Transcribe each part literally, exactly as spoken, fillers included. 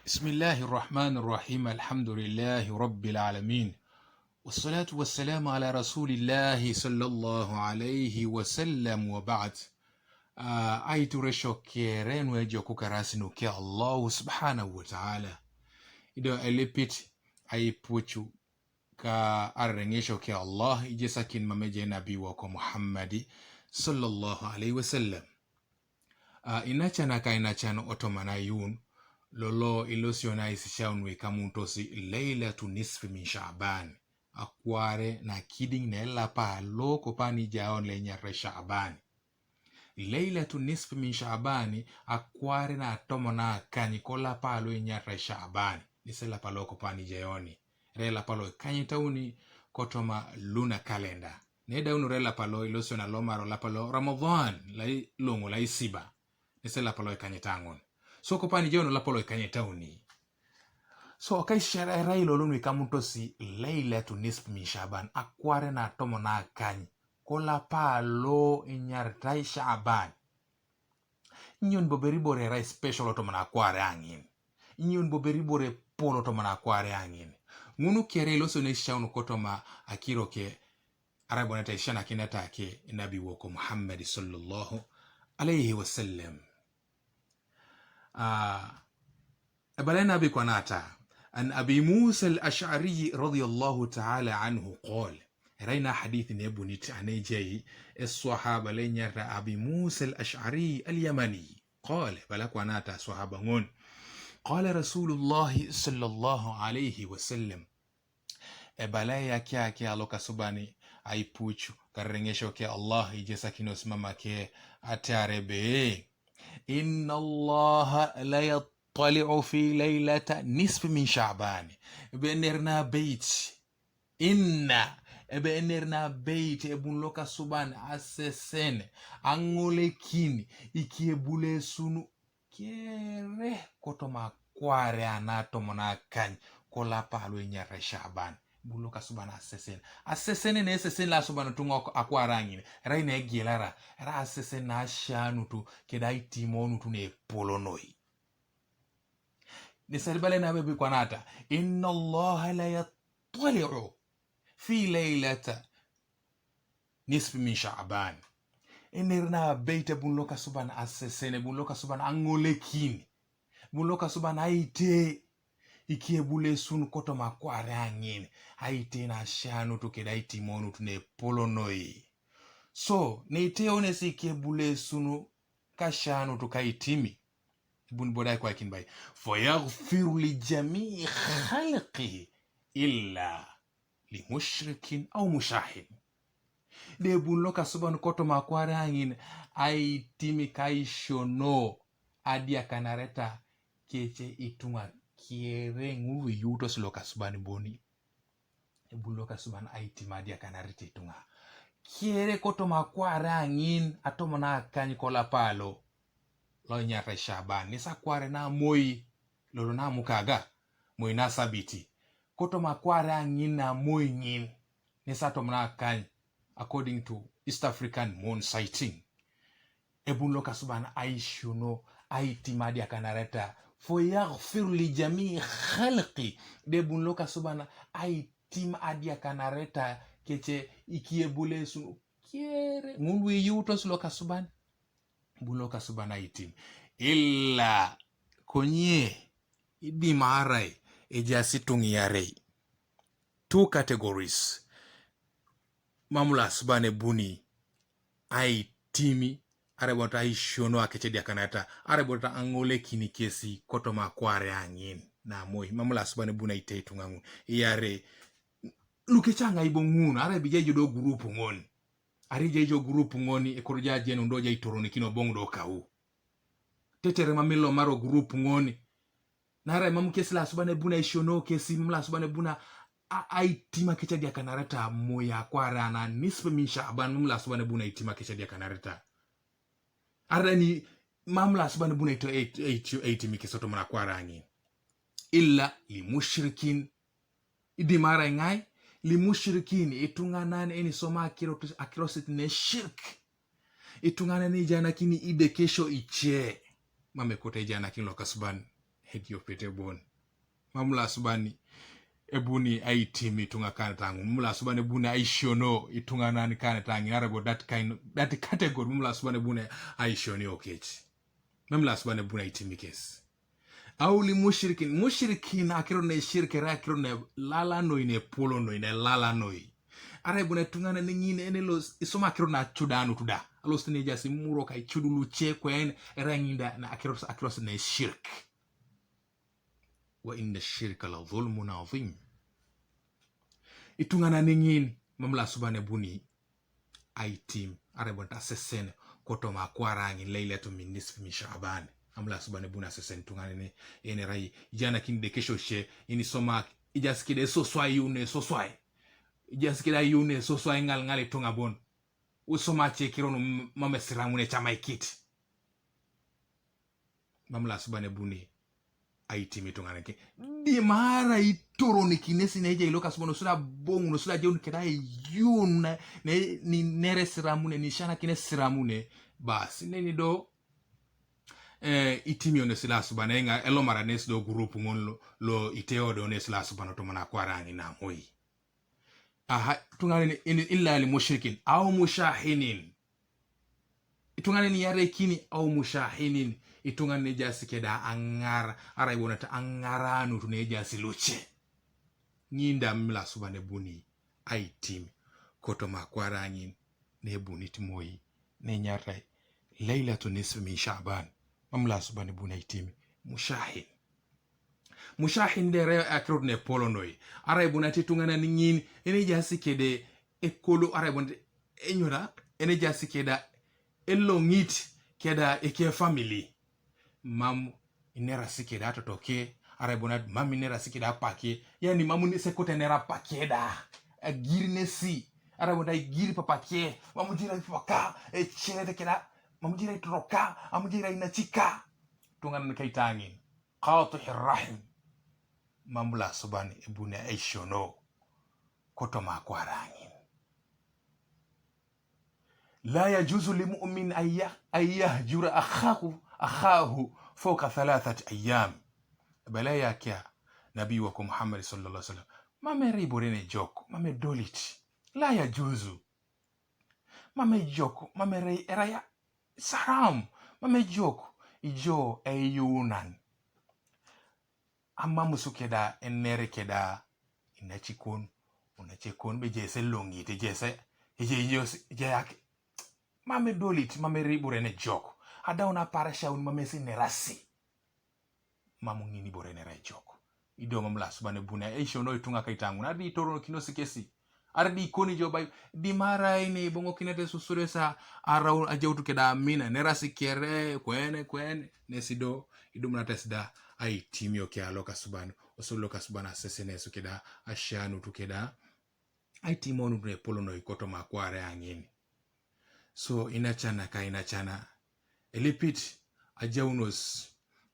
بسم الله الرحمن الرحيم. الحمد لله رب العالمين. والصلاة والسلام على رسول الله صلى الله عليه وسلم وبعد. Ah, aituresho kere nwe joko karasi nuke Allah subhanahu wa ta'ala. Ido elipit aipuchu ka arrengesho ke Allah ijesakin mameje nabi woko Muhammadi sallallahu alaihi wasallam. Ah, inachana ka inachano otomana yun, lolo ilosio na isishaun we kamuntosi Leilatu Nisfi min Sha'ban. Akware na kiding ne lapa lo kopani jaon le nyare Sha'ban. Leilatu Nisfi min Sha'ban, akware na tomana kany ko lapa lo nyare Sha'ban. Nise lapa lo kopani jaoni. Re lapa lo kany tauni kotoma luna kalenda. Ne daunu re lapa lo ilosio na lomaro lapa lo Ramadan, la i-, longo la isiba. Nise lapa lo kany tangon. So kopani jaono lapa lo kany tauni. So kai shere rai lo lunu ikamuntosi Leilatu Nisfi min Sha'ban, akware na tomana kany ko lapa lo inyartai Sha'ban. Nyon boberi bore rai special otomana akware angin. Nyon boberi bore polo otomana akware angin. Ngunu kere ilosio ne shaunu kotoma akiro ke Arabu na taishana kinata ke nabi woko Muhammad sallallahu alaihi wasallam. Ah, ebale nabi kwanata, an Abi Musa al-Ash'ari radiyallahu ta'ala anhu qol. Raina hadith ne bunit anejai, es sahaba le nyara Abi Musa al-Ash'ari al-Yamani. Qol, bala kwanata sahaba ngon. Qala Rasulullah sallallahu alaihi wasallam. Ebale ya kia kia alo kasubani, aipuchu, karrengesho ke Allah, ijesakin osimama ke atare be. Inna Allah la yattali'u fi laylata nisfi min Sha'ban. Be nerna beit. Inna, ebe enerna beit, ebun lo kasuban asesen, angolekin, ikiebule sunu, kere kotoma kware ana tomana kany, ko lapa lo inyare Sha'ban. Ebun lo kasuban asesen. Asesen ne sesen la suban tungo akware angin. Rai ne gielara. Ra asesen na shanutu, keda itimonutu ne polonoi. Nisari bale na bebi kwanata. Inna Allah la yattali'u fi laylata nisfi min Sha'ban. Enerna beit ebun lo kasuban asesen, ebun lo kasuban angolekin. Ebun lo kasuban aite. Ikiebule sunu kotoma kware angin. Aite na shanutu keda itimonutu ne polonoi. So, ne ite onesi ikiebule sunu kashanutu kaitimi. Ebun bodai kwa kin bai. Fayaghfiru li jami'i khalqihi illa li mushrikin au mushahin. De ebun lo kasuban kotoma kware angin aitimi kaishono adiakanareta keche itunga kere ngulu yutos lo kasuban boni. Ebun lo kasuban aitim adiakanareta itunga. Kere kotoma kware angin atomana kany ko lapa lo. Lo inyare Sha'ban. Nisa kware na moi. Lolo na mukaga. Moi na sabiti. Kotoma kware angin na moi ngin. Nisa tomana kany. According to East African moon sighting. Ebun lo kasuban aishuno, aitim adiakanareta. Fayaghfiru li jami'i khalqi. De ebun lo kasuban aitim adiakanareta keche ikiebule sunu kere. Ngulu yutos lo kasuban. Ebun lo kasuban aitim. Illa konye idimarai ejasi tungiarei. Two categories. Mam lo asuban ebuni aitimi, are bono ta aishono akeche adiakanareta, are bono ta angolekini kesi kotoma kware angin. Na moi, mam lo asuban ebuni aite itunga ngun. Iare, lukeche anga ibo ngun, are bija ijo do group ngon. Are ija ijo group ngoni, ekoro ja jenu ndo ja itoroni kino bong do kau. Tetere mamilo maro group ngoni. Nara mam kesi lo asuban ebuni aishono kesi, mam lo asuban ebuni a-, aitim akeche adiakanareta moi akware ana nisfi min Sha'ban, mam lo asuban ebuni aitim akeche adiakanareta. Arani mam lo asuban ebuni aito, ait-, ait-, aitimi kesi otomana kware angin. Illa li mushrikin. Idimarai ngai, li mushrikin, itunganan eni soma akiro-, akirosit ne shirk. Itunganan ijanakini idekesho iche. Mam ekot ijanakin lo kasuban. Ediopet ebon. Mam lo asuban ebuni aitim ituŋa kanitaŋun. Mam lo asuban ebuni aisiono ituŋanan kanitaŋun. Arai bo that kind, that category, mam lo asuban ebuni aisionio kec. Mam lo asuban ebuni aitim kes. Au li mushrikin, mushrikin akiro ne shirk, erai akiro ne lalanoi, ne polonoi, ne lalanoi. Arai bo ne tuŋanan ŋin ene lo isoma akiro na cudanut da. Alosit ne ejaas imurok, aicudu luce kwen, erai ŋin da na akiro, akiro ne shirk. Wa inna shirka la dhulmun adhim. Ituŋanan ŋin mam lo asuban ebuni aitim, arai bo ne asesen kotoma akwaar ŋin, lailatu min nisfi min Shaaban. Mam lo asuban ebuni asesen ituŋanan ŋin, ene erai ijanakin de kesho ce, ini somak, ijaas kede esoswai, iune esoswai. Ijaas kede iune esoswai ŋal ŋal ituŋa bon. Usoma ce kiron m-, mam esiramun ecamaikit. Mam lo asuban ebuni aitim ituŋanan ke. Dimara itoronikines ne ejai lokasuban, osuda boŋun, osuda ajeun keda eyun ne, ne, ni nere siramune, ni shanakin esiramune. Bas, neni do, eh, itimio nes lo asuban, eŋa, elomara nes do gurup ŋon lo, lo iteo do nes lo asuban otomon akwaar ŋin amoi. Aha, ituŋanan in, illa li mushrikin, au mushahinin. Ituŋanan yarekini, au mushahinin. Ituŋanan ejaas keda aŋar, arai bo ne ta aŋaranut ne ejaas luce. Ŋin da mam lo asuban ebuni aitim kotoma akwaar ŋin, ne ebunit moi, ne enyaritai lailatu nisfi min Shaaban. Mam lo asuban ebuni aitim mushahin. Mushahin de erai akirot ne polonoi. Arai bo ne ta ituŋanan ŋin, ene ejaas kede ekolo, arai bo ne ta enyora, ene ejaas keda eloŋit keda eke family. Mam inerasi keda atotoke, arai bo ne ta mam inerasi keda apake, yani mam ne sekote inera apake da. Agir nesi, arai bo ne ta igir papake, mam ijirai papaka, eceret keda, mam ijirai toroka, mam ijirai nacika. Ituŋanan kaitaŋin. Qati'ir rahim. Mam lo asuban ebuni aisiono kotoma akwaar ŋin. La yajuzu li mu'min an yah-, an yahjura akhahu, akhahu fawqa thalathati ayyam. Ebala yakia Nabi waku Muhammad sallallahu alaihi wasallam. Mam erai ibore ne ejok, mam edolit. La yajuzu. Mam ejok, mam erai, erai haram, mam ejok, ijo eyuunan. Amamus keda, enere keda, inacikon, unacekon, be ejaas eloŋit, ejaas, ejaas, ejaas, ejaas, mam edolit, mam erai ibore ne ejok. Adaun aparasia auni mam esinerasi. Mam ŋin ibore nere ejok. Ido mam lo asuban ebuni aisiono ituŋa kaitaŋun, arai di itoronokinos kesi. Arai di ikoni jo bai, dimara ine iboŋokinete susure sa arau ajaut keda amina, nerasi kere, kwene, kwene, nesi do, idumunata esi da, aitimio ke lokasuban, oso lokasuban asesenesu keda, asianut keda, aitimonut ne epolonoi kotoma akwaar ŋin. So, inacana ka inacana, elipit ajaunos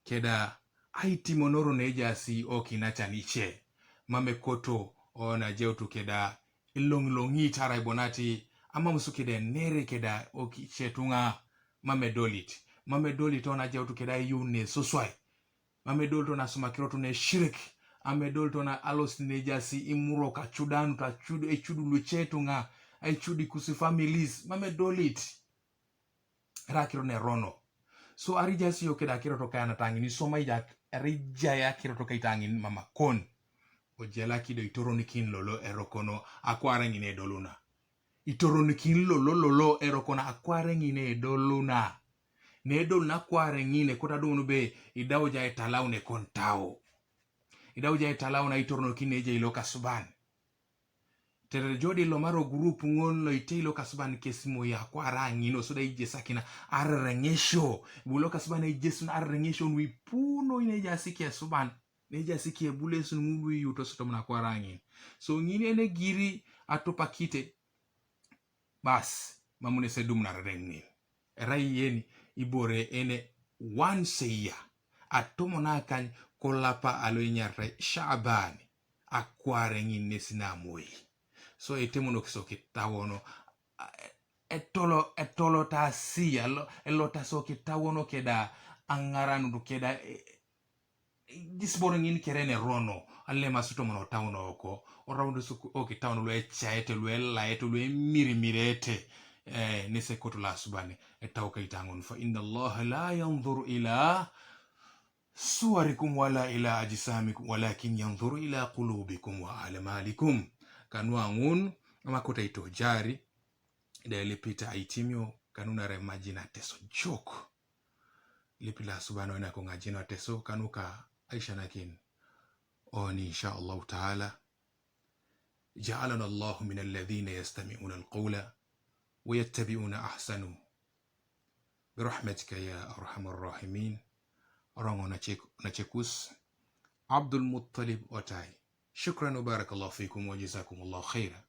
keda aitimonoro ne ejaas ok inacan ice, mam ekoto ona ajautu keda iloŋiloŋit arai bo nati, amamus keda enere keda ok ice tuŋa, mam edolit, mam edolit ona ajautu keda eyuun ne esoswai. Mam edolit ona asoma akirot ne shirik. Mam edolit ona alosit ne ejaas imurok, acudanut, acud-, ecudu luce tuŋa, aicudi kusi families. Mam edolit. Erai akirot ne erono. So arai ijaas ijo keda akirot kainata ŋin, isoma ijo, erai ijai akirot kaita ŋin mam akon. Ojelaki do itoronikin lolo erokono akwaar ŋin edoluna. Itoronikin lolo, lolo erokono akwaar ŋin edoluna. Ne edoluna akwaar ŋin ekoto adumun be idauja aitalaun ekontau. Idauja aitalaun aitoronokin ne ejai lokasuban. Tetere jo da ilomar ogurup ŋon lo itei lokasuban kes moi akwaar ŋin, oso da ijesakina arereŋesio. Ibu lokasuban aijesun arereŋesio nuipu noi ne ejaas ikesuban. Ne ejaas ikebulesun ŋul luiyutos tomon akwaar ŋin. So ŋin ene egiri atupakite. Bas, mam nes edumun arereŋ ŋin. Erai yen ibore ene once a year, atomon akany kolapa alo inyaritai Shaaban, akwaar ŋin nes namoi. So etemonokis okitawono, a, etolo, etolotasi, elo-, elotasi okitawono keda aŋaranut keda, e, Isiboro ŋin kere ne rono, an le masu tomon o taun oko, o raundu suk oki taun lu ecaete, lu elaete, lu emirimirete. Eh, nise kotu la subane, etau ka itaŋun, fa inna Allah la yanzuru ila suwarikum wala ila ajsamikum walakin yanzuru ila qulubikum wa amalikum. Kanu aŋun, ama kota ito jari, da ilipita aitimio, kanu nare majina teso jok. Lipi la subane wena ko ŋajina teso, kanu ka aisha nakin. Oni, insha Allah ta'ala. جعلنا الله من الذين يستمعون القول ويتبعون أحسنه برحمتك يا أرحم الراحمين. Roŋo na cek-, na cekus Abdul Muttalib Otai. Shukran wa barakallahu fikum wa jazakumullahu khaira.